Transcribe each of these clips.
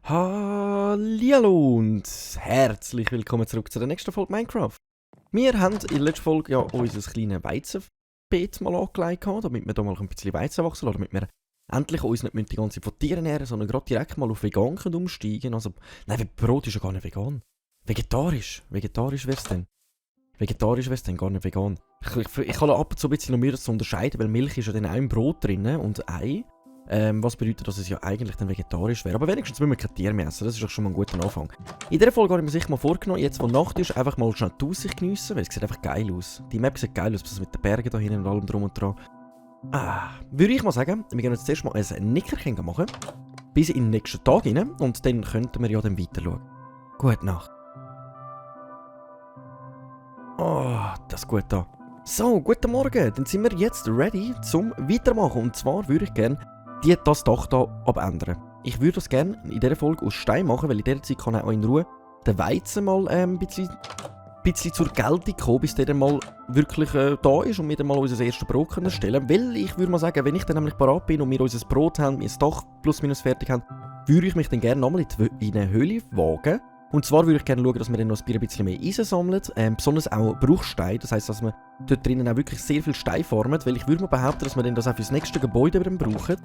Hallihallo und herzlich willkommen zurück zu der nächsten Folge Minecraft. Wir haben in der letzten Folge ja unser kleines Weizenbeet mal angelegt, damit wir da mal ein bisschen Weizen wachsen lassen, damit wir endlich uns nicht die ganze Zeit von Tieren ernähren, sondern gerade direkt mal auf vegan können umsteigen. Also, nein, Brot ist ja gar nicht vegan. Vegetarisch. Vegetarisch wäre es denn. Vegetarisch wäre es denn, gar nicht vegan. Ich kann ab und zu ein bisschen noch mehr das unterscheiden, weil Milch ist ja dann auch im Brot drin und Ei. Was bedeutet, dass es ja eigentlich dann vegetarisch wäre. Aber wenigstens müssen wir kein Tier mehr essen. Das ist doch schon mal ein guter Anfang. In dieser Folge habe ich mir sicher mal vorgenommen, jetzt wo Nacht ist, einfach mal schnell die Aussicht geniessen, weil es sieht einfach geil aus. Die Map sieht geil aus, das mit den Bergen da hinten und allem drum und dran. Würde ich mal sagen, wir gehen jetzt zuerst mal ein Nickerchen machen. Bis in den nächsten Tag rein. Und dann könnten wir ja dann weiter schauen. Gute Nacht. Oh, das ist gut da. So, guten Morgen. Dann sind wir jetzt ready zum Weitermachen. Und zwar würde ich gerne das Dach hier abändern. Ich würde das gerne in dieser Folge aus Stein machen, weil in dieser Zeit kann auch in Ruhe der Weizen mal ein bisschen zur Geltung kommen, bis der dann mal wirklich da ist und wir dann mal unser erstes Brot können stellen. Weil ich würde mal sagen, wenn ich dann nämlich parat bin und wir unser Brot haben, wir das Dach plus minus fertig haben, würde ich mich dann gerne nochmal in eine Höhle wagen. Und zwar würde ich gerne schauen, dass wir dann noch ein bisschen mehr Eisen sammeln, besonders auch Bruchstein. Das heisst, dass wir dort drinnen auch wirklich sehr viel Stein farmen, weil ich würde mal behaupten, dass wir dann das auch für das nächste Gebäude brauchen.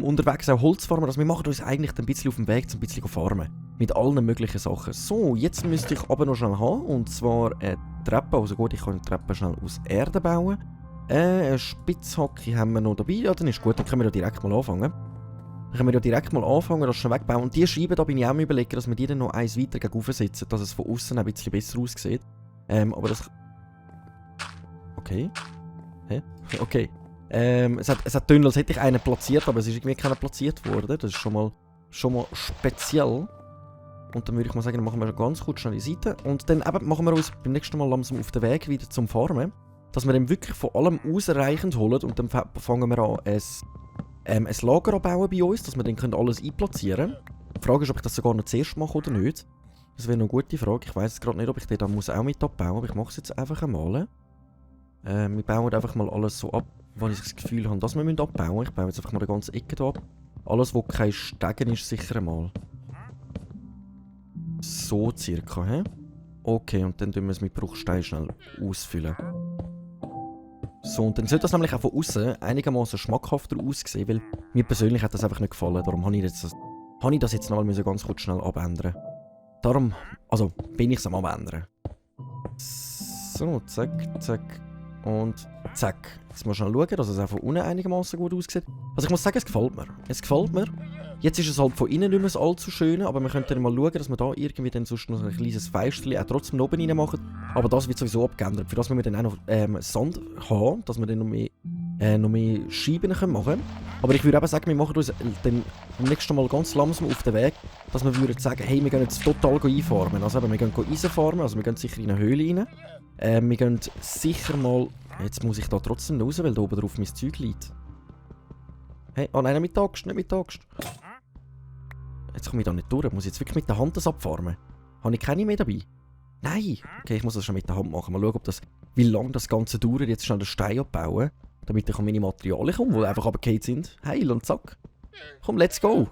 Unterwegs auch Holz farmen, also wir machen uns eigentlich ein bisschen auf dem Weg, um ein bisschen farmen. Mit allen möglichen Sachen. So, jetzt müsste ich aber noch schnell haben, und zwar eine Treppe. Also gut, ich kann eine Treppe schnell aus Erde bauen. Eine Spitzhacke haben wir noch dabei. Ja, dann ist gut, dann können wir ja direkt mal anfangen. Das schon wegbauen. Und die Scheiben, da bin ich auch am überlegen, dass wir die dann noch eins weiter gegen setzen, dass es von außen ein bisschen besser aussieht. Aber das... Okay. Hä? Okay. Es hat Tunnel, als hätte ich einen platziert, aber es ist irgendwie keiner platziert worden. Das ist schon mal speziell. Und dann würde ich mal sagen, dann machen wir ganz kurz schnell die Seite. Und dann eben machen wir uns beim nächsten Mal langsam auf den Weg wieder zum Farmen. Dass wir dann wirklich von allem ausreichend holen. Und dann fangen wir an, ein Lager anbauen bei uns, dass wir dann alles einplatzieren können. Die Frage ist, ob ich das sogar noch zuerst mache oder nicht. Das wäre eine gute Frage. Ich weiss gerade nicht, ob ich den da auch mit abbauen muss. Aber ich mache es jetzt einfach einmal. Wir bauen einfach mal alles so ab, wenn ich das Gefühl habe, dass wir abbauen müssen. Ich baue jetzt einfach mal die ganze Ecke hier ab. Alles, wo kein Stegen ist, sicher einmal. So circa, hä? Okay, und dann tun wir es mit Bruchstein schnell ausfüllen. So, und dann sollte das nämlich auch von außen einigermaßen schmackhafter aussehen, weil mir persönlich hat das einfach nicht gefallen. Darum habe ich das jetzt noch mal ganz kurz schnell abändern. Darum, also, bin ich es am Abändern. So, zack, zack. Und zack. Jetzt mal schnell schauen, dass es auch von unten einigermaßen gut aussieht. Also ich muss sagen, es gefällt mir. Jetzt ist es halt von innen nicht mehr so allzu schön, aber wir könnten mal schauen, dass wir da irgendwie dann sonst noch ein kleines Fensterchen auch trotzdem noch oben rein machen. Aber das wird sowieso abgeändert. Für das müssen wir dann auch noch Sand haben, dass wir dann noch mehr Scheiben machen können. Aber ich würde eben sagen, wir machen uns dann beim nächsten Mal ganz langsam auf den Weg, dass wir würden sagen, hey, wir gehen jetzt total einfarmen. Also eben, wir gehen Eisen farmen, also wir gehen sicher in eine Höhle rein. Wir gehen sicher mal... Jetzt muss ich da trotzdem raus, weil da oben drauf mein Zeug liegt. Hey, oh nein, nicht mit der Axt. Jetzt komme ich da nicht durch. Muss ich jetzt wirklich mit der Hand das abfarmen? Habe ich keine mehr dabei? Nein! Okay, ich muss das schon mit der Hand machen. Mal schauen, wie lange das Ganze dauert. Jetzt schnell den Stein abbauen, damit ich an meine Materialien komme, die einfach runtergefallen sind. Heil und zack. Komm, let's go!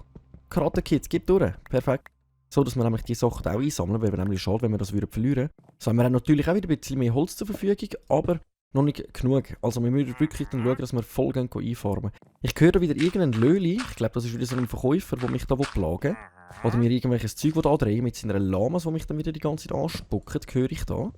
Karate Kids, gib durch. Perfekt. So, dass wir nämlich die Sachen auch einsammeln, weil wir nämlich schade, wenn wir das verlieren würden. So haben wir natürlich auch wieder ein bisschen mehr Holz zur Verfügung, aber noch nicht genug. Also wir müssen wirklich dann schauen, dass wir voll einfarmen. Ich höre da wieder irgendeinen Löli. Ich glaube, das ist wieder so ein Verkäufer, der mich da plagen will. Oder mir irgendwelches Zeug andrehen mit seiner Lamas, die mich dann wieder die ganze Zeit anspuckt, höre ich da.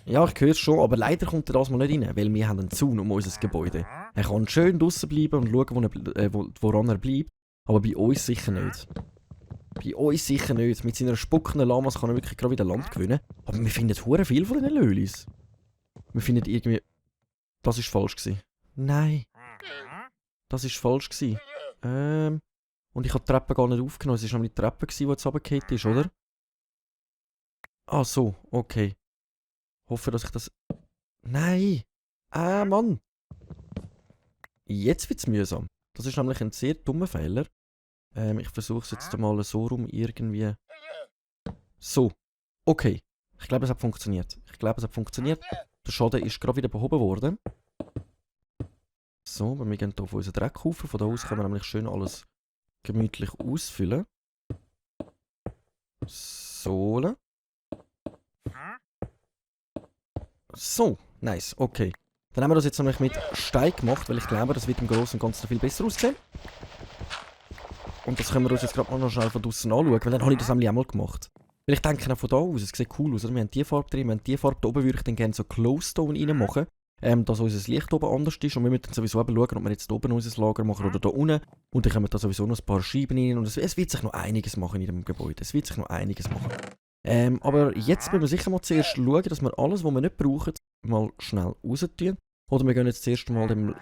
Ja, ich höre es schon, aber leider kommt er das mal nicht rein, weil wir haben einen Zaun um unser Gebäude. Er kann schön draussen bleiben und schauen, woran er bleibt, aber bei uns sicher nicht. Bei uns sicher nicht. Mit seiner spuckenden Lamas kann er wirklich gerade wieder Land gewinnen. Aber wir finden hure viel von diesen Lölis. Wir finden irgendwie... Das war falsch gewesen. Nein. Das war falsch gewesen. Und ich habe die Treppe gar nicht aufgenommen. Es war nämlich die Treppe, die jetzt runtergefallen ist, oder? Ah, so. Okay. Hoffe, dass ich das... Nein! Mann! Jetzt wird es mühsam. Das ist nämlich ein sehr dummer Fehler. Ich versuche es jetzt mal so rum irgendwie... So. Okay. Ich glaube, es hat funktioniert. Der Schaden ist gerade wieder behoben worden. So, wir gehen hier auf unseren Dreckhaufen. Von da aus können wir nämlich schön alles gemütlich ausfüllen. So. So, nice, okay. Dann haben wir das jetzt nämlich mit Stein gemacht, weil ich glaube, das wird im Großen und Ganzen viel besser aussehen. Und das können wir uns jetzt gerade mal noch schnell von draußen anschauen, weil dann habe ich das nämlich auch mal gemacht. Weil ich denke auch von da aus, es sieht cool aus, oder? Wir haben die Farbe drin, wir haben die Farbe. Da oben würde ich dann gerne so Glowstone reinmachen, dass unser Licht oben anders ist. Und wir müssen dann sowieso eben schauen, ob wir jetzt oben unser Lager machen oder da unten. Und dann kommen da sowieso noch ein paar Scheiben rein. Und es wird sich noch einiges machen in dem Gebäude. Aber jetzt müssen wir sicher mal zuerst schauen, dass wir alles, was wir nicht brauchen, mal schnell raus tun. Oder wir gehen jetzt zuerst mal dem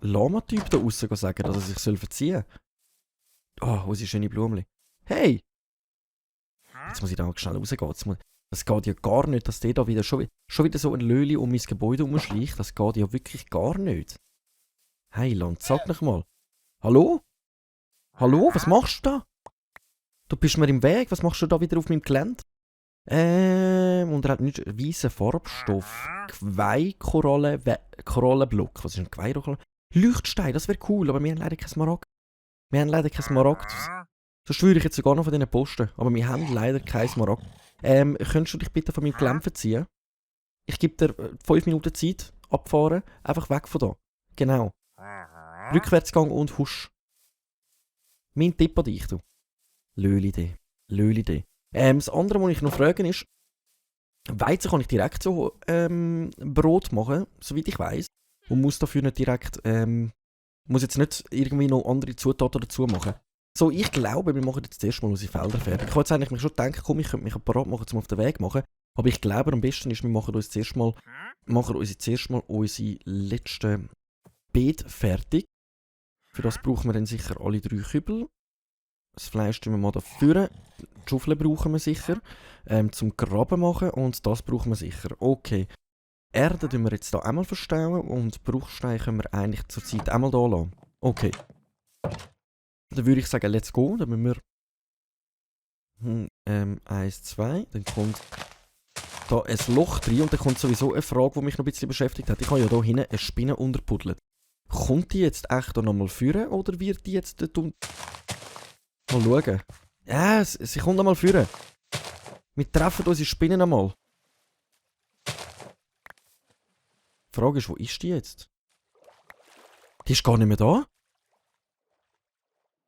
Lama-Typ da raus sagen, dass er sich verziehen soll. Oh, unsere schöne Blümchen. Hey! Jetzt muss ich da schnell rausgehen. Das geht ja gar nicht, dass der da wieder schon wieder so ein Löli um mein Gebäude herumschleicht. Das geht ja wirklich gar nicht. Hey, Land, sag noch mal. Hallo? Hallo, was machst du da? Du bist mir im Weg, was machst du da wieder auf meinem Gelände? Und er hat nicht weißen Farbstoff. Korallenblock. Was ist ein Queirochel? Leuchtstein, das wäre cool, aber wir haben leider keinen Smaragd. So schwöre ich jetzt sogar noch von diesen Posten. Aber wir haben leider keinen Smaragd. Könntest du dich bitte von meinem Gelände verziehen? Ich gebe dir 5 Minuten Zeit, abfahren, einfach weg von da. Genau. Rückwärtsgang und husch. Mein Tipp an dich, du. Löli-Idee. Das andere, was ich noch fragen ist, Weizen kann ich direkt so Brot machen, soweit ich weiss. Und muss dafür nicht direkt, muss jetzt nicht irgendwie noch andere Zutaten dazu machen. So, ich glaube, wir machen jetzt zuerst mal unsere Felder fertig. Ich habe jetzt eigentlich mir schon gedacht, komm, ich könnte mich parat machen, um auf den Weg zu machen. Aber ich glaube, am besten ist, wir machen uns zuerst mal unsere letzten Beete fertig. Für das brauchen wir dann sicher alle 3 Kübel. Das Fleisch tun wir mal dafür. Die Schaufel brauchen wir sicher. Zum Graben machen und das brauchen wir sicher. Okay. Erde tun wir jetzt hier einmal verstauen und Bruchstein können wir eigentlich zur Zeit einmal hier lassen. Okay. Dann würde ich sagen, let's go. Dann müssen wir 1, 2. Dann kommt da ein Loch drin und dann kommt sowieso eine Frage, die mich noch ein bisschen beschäftigt hat. Ich habe ja hier hinten eine Spinne unterbuddelt. Kommt die jetzt echt da nochmal führen oder wird die jetzt dort unten... Mal schauen. Ja, sie kommt nochmal führen. Wir treffen unsere Spinne nochmal. Die Frage ist, wo ist die jetzt? Die ist gar nicht mehr da.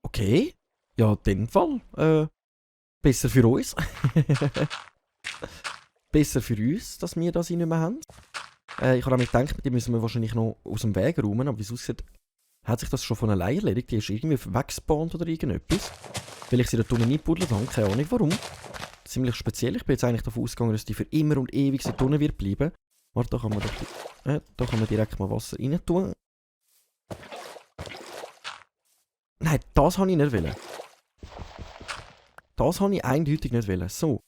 Okay. Ja, in dem Fall. Besser für uns. Besser für uns, dass wir das nicht mehr haben. Ich habe nämlich gedacht, die müssen wir wahrscheinlich noch aus dem Weg räumen, aber wie es aussieht, hat sich das schon von allein erledigt. Die ist irgendwie weggespawnt oder irgendetwas. Weil ich sie da unten nicht buddelt habe, keine Ahnung warum. Ziemlich speziell. Ich bin jetzt eigentlich davon ausgegangen, dass die für immer und ewig so unten wird bleiben. Warte, da kann man da kann man direkt mal Wasser rein tun. Nein, das habe ich nicht wollen. Das habe ich eindeutig nicht wollen. So.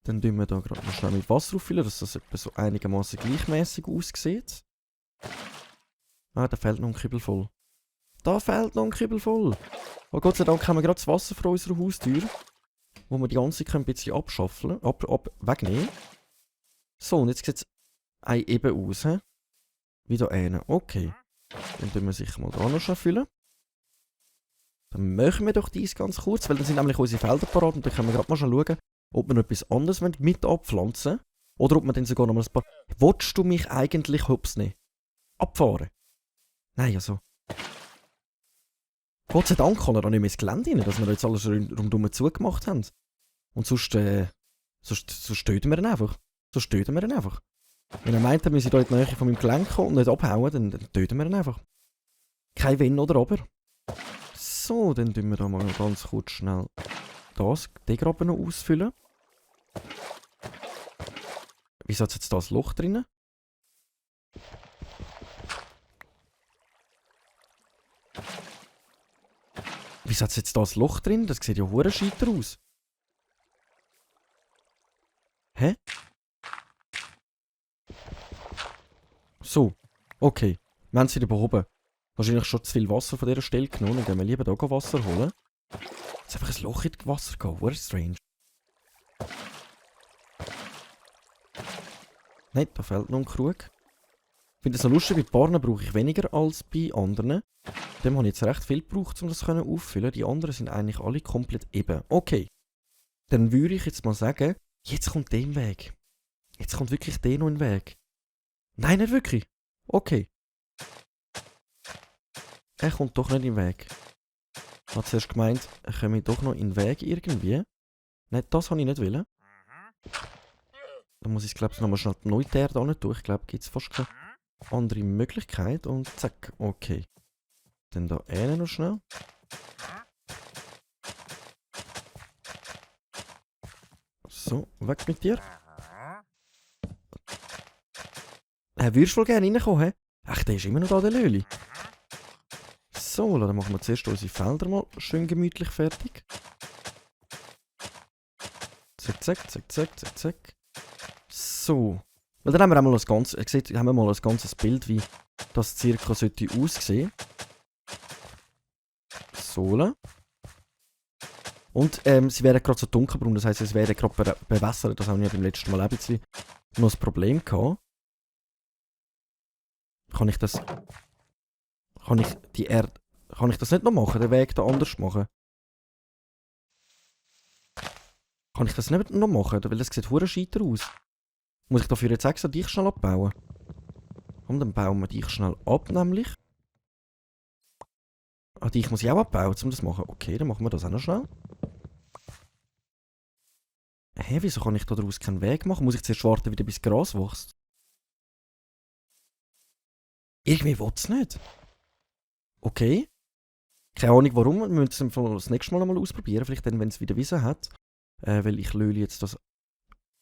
Dann tun wir da gerade mal schnell mit Wasser auffüllen, dass das etwa so einigermaßen gleichmäßig aussieht. Ah, da fehlt noch ein Kübel voll. Oh Gott sei Dank haben wir gerade das Wasser vor unserer Haustür, wo wir die ganze Zeit ein bisschen abschaffeln, wegnehmen. So, und jetzt sieht es eben aus, he? Wie da eine. Okay. Dann tun wir sicher mal da noch schnell füllen. Dann machen wir doch dies ganz kurz, weil dann sind nämlich unsere Felder parat und dann können wir gerade mal schauen, ob wir noch etwas anderes mit abpflanzen oder ob wir dann sogar noch mal ein paar... Wolltest du mich eigentlich hops nicht abfahren? Nein, also... Gott sei Dank kann er da nicht mehr ins Gelände rein, dass wir jetzt alles rundum zugemacht haben. Und sonst töten wir ihn einfach. Wenn er meint, er müsse da in die Nähe von meinem Gelände kommen und nicht abhauen, dann töten wir ihn einfach. Kein Wenn oder Aber. So, dann tun wir da mal ganz kurz schnell den Graben noch ausfüllen. Wieso hat jetzt das Loch drin? Wieso hat jetzt das Loch drin? Das sieht ja hure scheiter aus. Hä? So, okay. Wir haben es wieder behoben. Wahrscheinlich schon zu viel Wasser von dieser Stelle genommen. Dann gehen wir lieber hier Wasser holen. Jetzt einfach ein Loch in das Wasser gehen. Hure strange. Nein, da fehlt noch ein Krug. Ich finde es noch lustig, bei Paaren brauche ich weniger als bei anderen. Dem habe ich jetzt recht viel gebraucht, um das auffüllen. Die anderen sind eigentlich alle komplett eben. Okay. Dann würde ich jetzt mal sagen, jetzt kommt der im Weg. Jetzt kommt wirklich der noch in den Weg. Nein, nicht wirklich. Okay. Er kommt doch nicht in den Weg. Ich habe zuerst gemeint, er komme doch noch in den Weg irgendwie. Nein, das habe ich nicht wollen. Dann muss ich es, glaube ich, nochmal schnell neu da tun. Ich glaube, gibt es fast keine andere Möglichkeit. Und zack, okay. Dann da noch schnell. So, weg mit dir. Würdest du wohl gerne reinkommen, hä? Ach, der ist immer noch da, der Löli. So, dann machen wir zuerst unsere Felder mal schön gemütlich fertig. Zack, zack, zack, zack, zack, zack. So. Weil dann haben wir auch mal ein ganzes, haben wir mal ein ganzes Bild, wie das circa sollte aussehen. So. Und sie werden gerade so dunkelbraun, das heisst, es werden gerade bewässert. Das haben wir beim letzten Mal ein bisschen noch ein Problem gehabt. Kann ich das... Kann ich das nicht noch machen, den Weg da anders machen? Kann ich das nicht noch machen? Weil das sieht verdammt scheiter aus. Muss ich dafür jetzt extra dich schnell abbauen? Komm, dann bauen wir dich schnell ab, nämlich. Ah, dich muss ich auch abbauen, um das zu machen. Okay, dann machen wir das auch noch schnell. Hä, wieso kann ich da daraus keinen Weg machen? Muss ich zuerst warten, wieder bis Gras wächst? Irgendwie will es nicht. Okay. Keine Ahnung warum, wir müssen es das nächste Mal ausprobieren. Vielleicht dann, wenn es wieder Wiese hat. Weil ich Löli jetzt das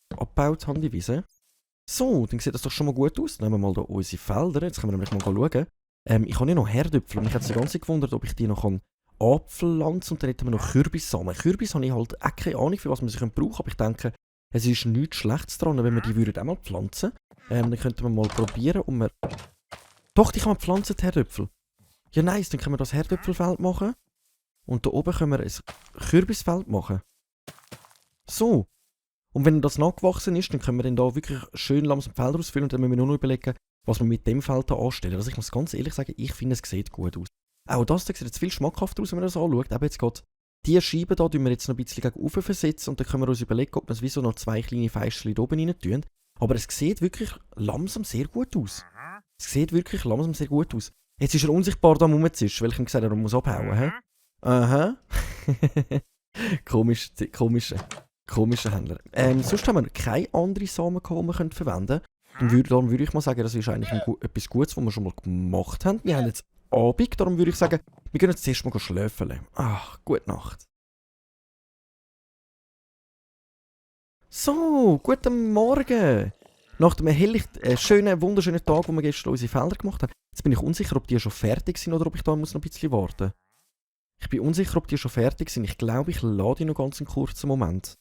abgebaut habe, die Wiese. So, dann sieht das doch schon mal gut aus. Nehmen wir mal da unsere Felder. Jetzt können wir nämlich mal schauen. Ich habe ja noch Herdöpfel und mich hat es die ganze Zeit gewundert, ob ich die noch anpflanzen kann. Und dann hätten wir noch Kürbissamen. Kürbis habe ich halt auch keine Ahnung, für was man sie brauchen könnte. Aber ich denke, es ist nichts Schlechtes dran, wenn wir die würden auch mal pflanzen. Dann könnten wir mal probieren, ob wir... Doch, die kann man pflanzen, die Herdöpfel. Ja, nice, dann können wir das Herdöpfelfeld machen. Und da oben können wir ein Kürbisfeld machen. So. Und wenn das nachgewachsen ist, dann können wir dann da wirklich schön langsam Felder ausfüllen und dann müssen wir nur noch überlegen, was wir mit dem Feld da anstellen. Also ich muss ganz ehrlich sagen, ich finde, es sieht gut aus. Auch das da sieht jetzt viel schmackhafter aus, wenn man das anschaut. Aber jetzt geht diese Scheibe da, tun wir jetzt noch ein bisschen gegen oben versetzen und dann können wir uns überlegen, ob wir das wie so noch 2 kleine Feistchen da oben rein tun. Aber es sieht wirklich langsam sehr gut aus. Es sieht wirklich langsam sehr gut aus. Jetzt ist er unsichtbar da rumzischen, weil ich ihm gesagt habe, er muss abhauen, hä? Aha. Komischer Händler. Sonst haben wir keine anderen Samen gehabt, die wir verwenden können. Darum würde ich mal sagen, das ist eigentlich etwas Gutes, was wir schon mal gemacht haben. Wir haben jetzt Abend, darum würde ich sagen, wir gehen jetzt zuerst mal schlafen. Ach, gute Nacht. So, guten Morgen. Nach dem schönen, wunderschönen Tag, wo wir gestern unsere Felder gemacht haben. Jetzt bin ich unsicher, ob die schon fertig sind oder ob ich da noch ein bisschen warten muss. Ich bin unsicher, ob die schon fertig sind. Ich glaube, ich lade die noch ganz einen kurzen Moment.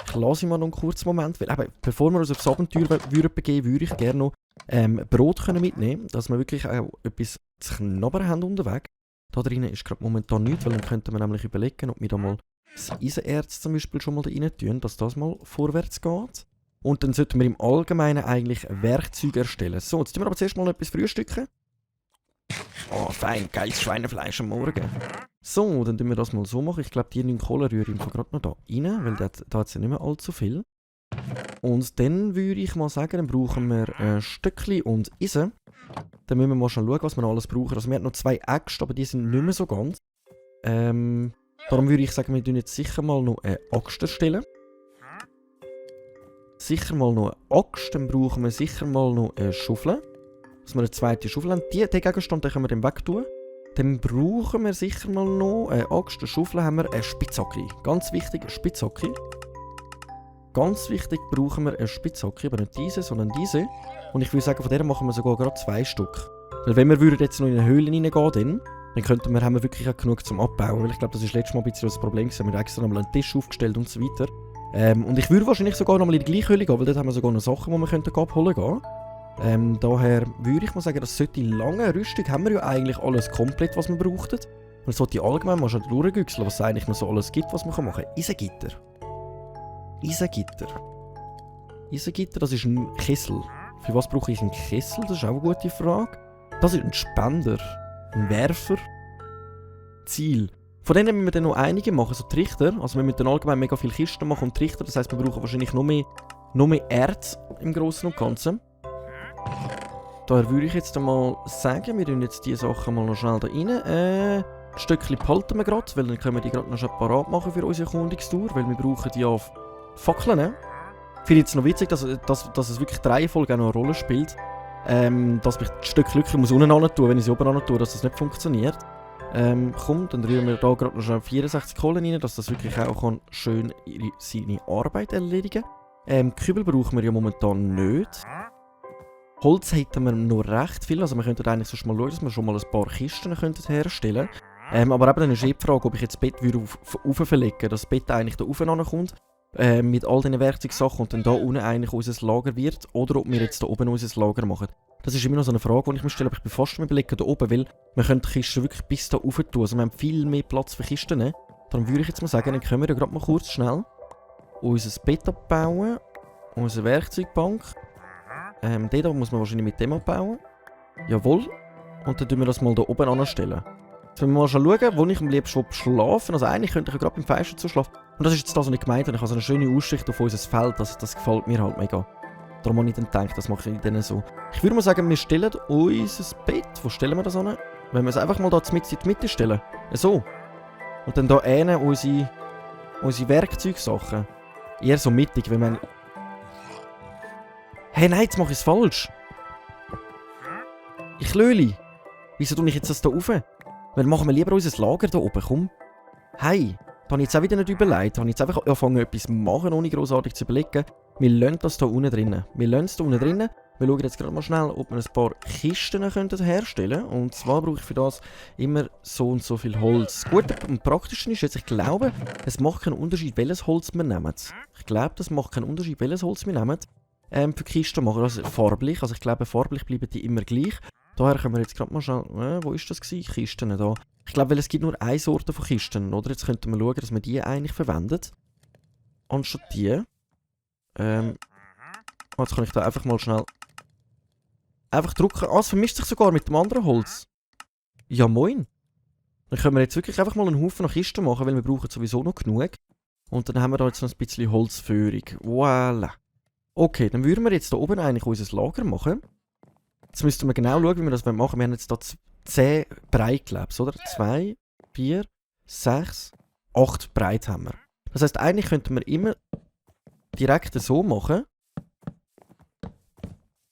Ich lasse mal noch einen kurzen Moment, weil eben, bevor wir uns aufs Abenteuer begeben, würde ich gerne noch Brot mitnehmen, dass wir wirklich auch etwas zu knabbern haben unterwegs. Da drinnen ist gerade momentan nichts, weil dann könnten wir nämlich überlegen, ob wir da mal das Eisenerz zum Beispiel schon mal da rein tun, dass das mal vorwärts geht. Und dann sollten wir im Allgemeinen eigentlich Werkzeuge erstellen. So, jetzt tun wir aber zuerst mal etwas frühstücken. Oh, fein, geiles Schweinefleisch am Morgen. So, dann tun wir das mal so machen. Ich glaube, die 9 Kohle rühre ich gerade noch da rein, weil da hat es ja nicht mehr allzu viel. Und dann würde ich mal sagen, dann brauchen wir Stöckli und Eisen. Dann müssen wir mal schon schauen, was wir alles brauchen. Also wir haben noch 2 Äxte, aber die sind nicht mehr so ganz. Darum würde ich sagen, wir tun jetzt sicher mal noch eine Axt erstellen. Sicher mal noch eine Axt, dann brauchen wir sicher mal noch eine Schaufel. Dass wir eine zweite Schaufel haben. Den Gegenstand den können wir dann wegtun. Dann brauchen wir sicher mal noch eine Axt, eine Schaufel, haben wir eine Spitzhacke. Ganz wichtig, eine Spitzhacke. Ganz wichtig brauchen wir eine Spitzhacke, aber nicht diese, sondern diese. Und ich würde sagen, von der machen wir sogar gerade 2 Stück. Weil wenn wir jetzt noch in eine Höhle reingehen, dann haben wir wirklich auch genug zum Abbauen. Weil ich glaube, das ist letztes Mal ein bisschen das Problem gewesen. Wir haben extra nochmal einen Tisch aufgestellt und so weiter. Und ich würde wahrscheinlich sogar nochmal in die gleiche Höhle gehen, weil dort haben wir sogar noch Sachen, die wir abholen können. Daher würde ich mal sagen, das sollte lange Rüstung haben wir ja eigentlich alles komplett, was wir brauchten. Und es sollte allgemein mal schon durchgüchseln, was es eigentlich noch so alles gibt, was man machen kann. Eisengitter. Eisengitter, das ist ein Kessel. Für was brauche ich einen Kessel? Das ist auch eine gute Frage. Das ist ein Spender, ein Werfer, Ziel. Von denen müssen wir dann noch einige machen, so Trichter. Also wir müssen dann allgemein mega viele Kisten machen und Trichter. Das heisst, wir brauchen wahrscheinlich noch mehr Erz im Großen und Ganzen. Daher würde ich jetzt einmal sagen, wir tun jetzt diese Sachen mal noch schnell da rein. Ein Stückchen behalten wir gerade, weil dann können wir die gerade noch schon parat machen für unsere Erkundungstour, weil wir brauchen ja Fackeln. Ich finde jetzt noch witzig, dass es wirklich die Reihenfolge auch noch eine Rolle spielt. Dass ich das Stück Glück muss unten hin tun, wenn ich sie oben hin tue, dass das nicht funktioniert. Komm, dann rühren wir da gerade noch schnell 64 Kohlen rein, dass das wirklich auch kann schön seine Arbeit erledigen kann. Kübel brauchen wir ja momentan nicht. Holz hätten wir noch recht viel, also wir könnten eigentlich sonst mal schauen, dass wir schon mal ein paar Kisten herstellen könnten. Aber eben dann ist die Frage, ob ich jetzt das Bett rauf verlegen würde, dass das Bett eigentlich da rauf kommt, mit all diesen Werkzeugsachen und dann da unten eigentlich unser Lager wird, oder ob wir jetzt da oben unser Lager machen. Das ist immer noch so eine Frage, die ich mir stelle, aber ich bin fast am Überlegen da oben, weil wir können die Kisten wirklich bis da rauf tun, also wir haben viel mehr Platz für Kisten. Darum würde ich jetzt mal sagen, dann können wir ja gerade mal kurz schnell unser Bett abbauen, unsere Werkzeugbank. Den da muss man wahrscheinlich mit dem abbauen. Jawohl. Und dann tun wir das mal da oben anstellen. Jetzt müssen wir mal schauen, wo ich am liebsten schlafen. Also eigentlich könnte ich ja gerade beim Fenster zu schlafen. Und das ist jetzt das, was ich gemeint habe. Ich habe so eine schöne Aussicht auf unser Feld. Das gefällt mir halt mega. Darum habe ich dann gedacht, das mache ich dann so. Ich würde mal sagen, wir stellen unser Bett. Wo stellen wir das an? Wenn wir es einfach mal da in die Mitte stellen. So. Und dann da unsere Werkzeugsachen. Eher so mittig, wenn man... Hey, nein, jetzt mache ich es falsch. Ich löli. Wieso tue ich jetzt das da rauf? Dann machen wir lieber unser Lager da oben, komm. Hey, da habe ich jetzt auch wieder nicht überlegt. Da habe ich jetzt einfach angefangen, etwas zu machen, ohne grossartig zu überlegen. Wir lassen das da unten drinnen. Wir lassen es da unten drinnen. Wir schauen jetzt gerade mal schnell, ob wir ein paar Kisten herstellen können. Und zwar brauche ich für das immer so und so viel Holz. Gut und praktisch ist jetzt, ich glaube, es macht keinen Unterschied, welches Holz wir nehmen. Ich glaube, das macht keinen Unterschied, welches Holz wir nehmen. Für Kisten machen, also farblich. Also ich glaube, farblich bleiben die immer gleich. Daher können wir jetzt gerade mal schauen, wo ist das gewesen? Kisten da. Ich glaube, weil es gibt nur eine Sorte von Kisten, oder? Jetzt könnten wir schauen, dass wir die eigentlich verwenden. Anstatt die. Jetzt kann ich da einfach mal schnell... Einfach drücken. Ah, es vermischt sich sogar mit dem anderen Holz. Ja, moin. Dann können wir jetzt wirklich einfach mal einen Haufen nach Kisten machen, weil wir brauchen sowieso noch genug. Und dann haben wir da jetzt noch ein bisschen Holzführung. Voilà. Okay, dann würden wir jetzt da oben eigentlich unser Lager machen. Jetzt müssten wir genau schauen, wie wir das machen wollen. Wir haben jetzt da 10 Breitklebs, oder? 2, 4, 6, 8 breit haben wir. Das heisst, eigentlich könnten wir immer direkt so machen.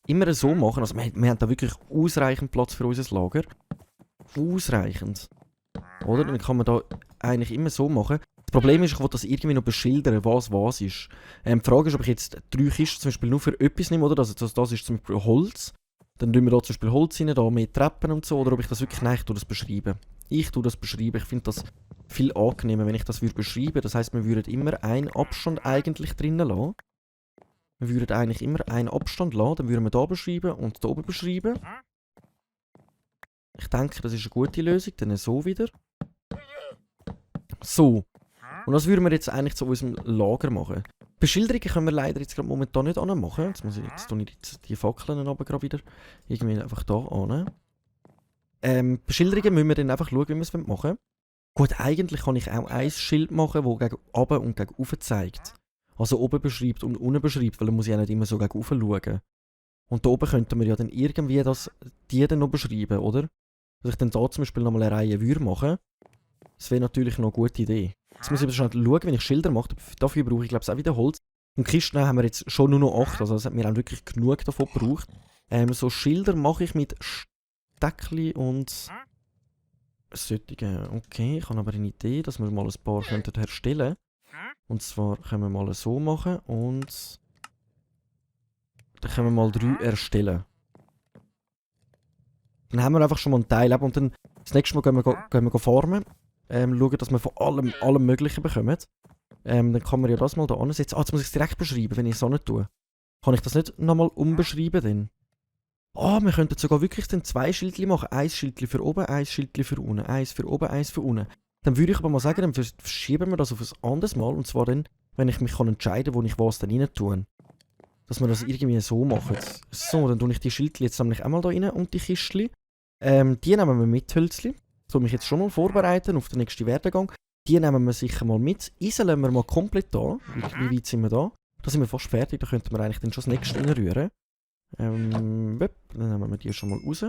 Immer so machen. Also wir haben da wirklich ausreichend Platz für unser Lager. Ausreichend. Oder? Dann kann man da eigentlich immer so machen. Das Problem ist, ich will das irgendwie noch beschildern, was ist. Die Frage ist, ob ich jetzt 3 Kisten zum Beispiel nur für etwas nehme, oder? Also das ist zum Beispiel Holz. Dann tun wir da zum Beispiel Holz rein, da mehr Treppen und so. Oder ob ich das wirklich... Nein, ich tue das beschreiben. Ich finde das viel angenehmer, wenn ich das beschreiben würde. Das heisst, wir würden immer einen Abstand eigentlich drinnen lassen. Wir würden eigentlich immer einen Abstand lassen. Dann würden wir da beschreiben und da oben beschreiben. Ich denke, das ist eine gute Lösung. Dann so wieder. So. Und das würden wir jetzt eigentlich zu unserem Lager machen. Beschilderungen können wir leider jetzt gerade momentan nicht anmachen. Jetzt tue ich die Fackeln aber gerade wieder irgendwie einfach da an. Beschilderungen müssen wir dann einfach schauen, wie wir es machen wollen. Gut, eigentlich kann ich auch ein Schild machen, das gegen oben und gegen oben zeigt. Also oben beschreibt und unten beschreibt, weil dann muss ich ja nicht immer so gegen oben schauen. Und da oben könnten wir ja dann irgendwie die dann noch beschreiben, oder? Dass ich dann da zum Beispiel nochmal eine Reihe würde machen. Das wäre natürlich noch eine gute Idee. Jetzt muss ich aber schon schauen, wenn ich Schilder mache. Dafür brauche ich, glaube ich, auch wieder Holz. Und Kisten haben wir jetzt schon nur noch 8. Also wir haben wirklich genug davon gebraucht. So Schilder mache ich mit Steckli und solchen. Okay, ich habe aber eine Idee, dass wir mal ein paar herstellen könnten. Und zwar können wir mal so machen und dann können wir mal 3 erstellen. Dann haben wir einfach schon mal einen Teil. Und dann das nächste Mal gehen wir farmen. Schauen, dass wir von allem Möglichen bekommen. Dann kann man ja das mal da ansetzen. Jetzt muss ich es direkt beschreiben, wenn ich es auch nicht tue. Kann ich das nicht nochmal umbeschreiben denn? Wir könnten sogar wirklich dann 2 Schildchen machen. Ein Schildchen für oben, ein Schildchen für unten. Eins für oben, eins für unten. Dann würde ich aber mal sagen, dann verschieben wir das auf ein anderes Mal. Und zwar dann, wenn ich mich entscheiden kann, wo ich was dann rein tue. dass wir das irgendwie so machen. So, dann tue ich die Schildchen jetzt nämlich auch mal da rein und die Kistchen. Die nehmen wir mit, Hölzli. Das will mich jetzt schon mal vorbereiten auf den nächsten Werdegang. Die nehmen wir sicher mal mit. Eisen lassen wir mal komplett da. Wie weit sind wir da? Da sind wir fast fertig, da könnten wir eigentlich dann schon das nächste reinrühren. Dann nehmen wir die schon mal raus.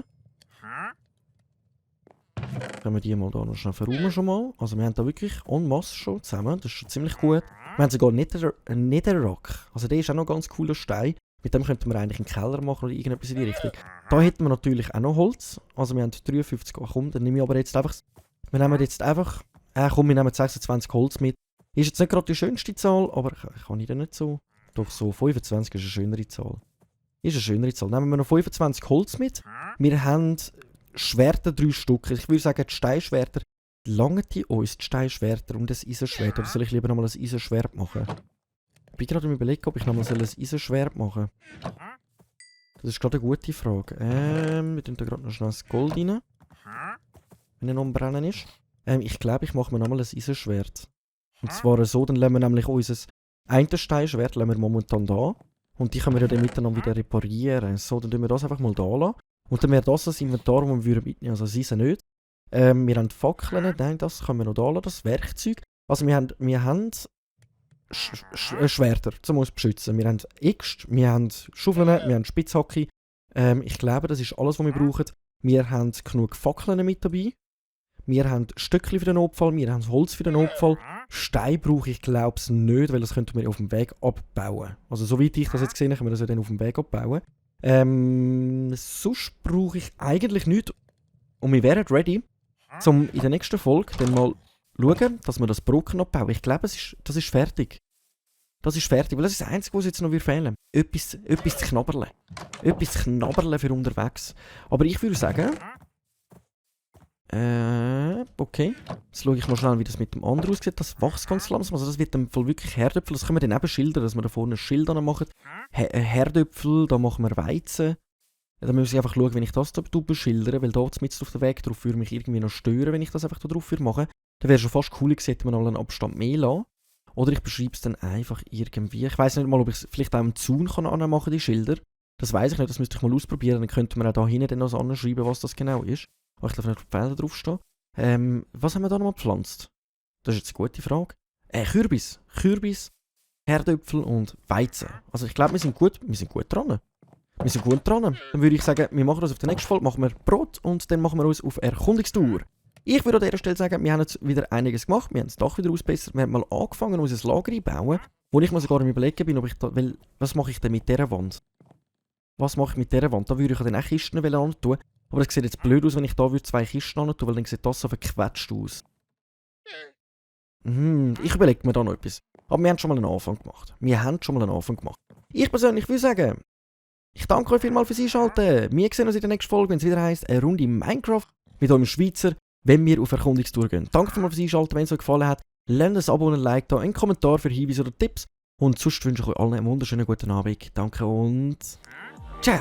Können wir die mal da noch schnell verräumen schon mal. Also wir haben da wirklich en masse schon zusammen, das ist schon ziemlich gut. Wir haben sogar Netherrock, also der ist auch noch ein ganz cooler Stein. Mit dem könnten wir eigentlich einen Keller machen oder irgendetwas in die Richtung. Da hätten wir natürlich auch noch Holz, also wir haben 53, komm, dann nehme ich aber jetzt einfach, wir nehmen wir nehmen 26 Holz mit. Ist jetzt nicht gerade die schönste Zahl, aber kann ich dann nicht so. Doch so, 25 ist eine schönere Zahl. Ist eine schönere Zahl. Nehmen wir noch 25 Holz mit. Wir haben Schwerter 3 Stück. Ich würde sagen, die Steinschwerter. Langen die uns die Steinschwerter und das Eisenschwert? Oder soll ich lieber nochmal ein Eisenschwert machen? Ich bin gerade am Überlegen, ob ich nochmal ein Eisenschwert machen soll. Das ist gerade eine gute Frage. Wir tun da gerade noch schnell das Gold rein. Wenn er noch am Brennen ist. Ich glaube, ich mache mir nochmal ein Eisenschwert. Und zwar so, dann lassen wir nämlich unser eine Steinschwert lassen wir momentan da. Und die können wir dann miteinander wieder reparieren. So, dann tun wir das einfach mal da lassen. Und dann wäre das Inventar, das wir mitnehmen würden. Also das Eisen nicht. Wir haben Fackeln, nein, das können wir noch da lassen, das Werkzeug. Also wir haben Schwerter, um uns zu beschützen. Wir haben Äxte, wir haben Schaufeln, wir haben Spitzhacke. Ich glaube, das ist alles, was wir brauchen. Wir haben genug Fackeln mit dabei. Wir haben Stöckchen für den Notfall, wir haben Holz für den Notfall. Stein brauche ich glaube es nicht, weil das könnten wir auf dem Weg abbauen. Also soweit ich das jetzt gesehen habe, können wir das ja dann auf dem Weg abbauen. Sonst brauche ich eigentlich nichts. Und wir wären ready, um in der nächsten Folge dann mal schauen, dass wir das Brocken abbauen. Ich glaube, das ist fertig. Das ist fertig, weil das ist das Einzige, was jetzt noch fehlen wird. Etwas zu knabberle. Etwas zu knabberle für unterwegs. Aber ich würde sagen... okay. Jetzt schaue ich mal schnell, wie das mit dem anderen aussieht. Das wächst ganz langsam. Also das wird dann voll wirklich Herdöpfel. Das können wir dann eben schildern, dass wir da vorne ein Schild machen. Herdöpfel, da machen wir Weizen. Ja, dann muss ich einfach schauen, wenn ich das da beschildere, weil da mit auf den Weg drauf würde mich irgendwie noch stören, wenn ich das einfach da drauf würde machen. Dann wäre schon fast cool gewesen, hätte man noch einen Abstand mehr lassen. Oder ich beschreibe es dann einfach irgendwie. Ich weiß nicht mal, ob ich es vielleicht auch im Zaun anmachen kann, die Schilder. Das weiß ich nicht, das müsste ich mal ausprobieren. Dann könnte man auch da hinten dann noch anschreiben, was das genau ist. Aber ich darf nicht auf die Felder draufstehen. Was haben wir da nochmal gepflanzt? Das ist jetzt eine gute Frage. Kürbis, Herdöpfel und Weizen. Also ich glaube, wir sind gut dran. Dann würde ich sagen, wir machen das auf der nächsten Folge, machen wir Brot und dann machen wir uns auf Erkundungstour. Ich würde an dieser Stelle sagen, wir haben jetzt wieder einiges gemacht, wir haben das Dach wieder ausbessert, wir haben mal angefangen, unser Lager einzubauen, wo ich mir sogar im Überlegen bin, ob ich da, weil, was mache ich denn mit dieser Wand? Da würde ich dann auch Kisten tun, aber das sieht jetzt blöd aus, wenn ich da 2 Kisten tun, weil dann sieht das so verquetscht aus. Ich überlege mir da noch etwas. Aber wir haben schon mal einen Anfang gemacht. Ich persönlich würde sagen, ich danke euch vielmals fürs Einschalten. Wir sehen uns in der nächsten Folge, wenn es wieder heisst, eine Runde Minecraft mit eurem Schweizer, wenn wir auf Erkundungstour gehen. Danke vielmals fürs Einschalten, wenn es euch gefallen hat. Lasst ein Abo und ein Like da, einen Kommentar für Hinweise oder Tipps. Und sonst wünsche ich euch allen einen wunderschönen guten Abend. Danke und ciao.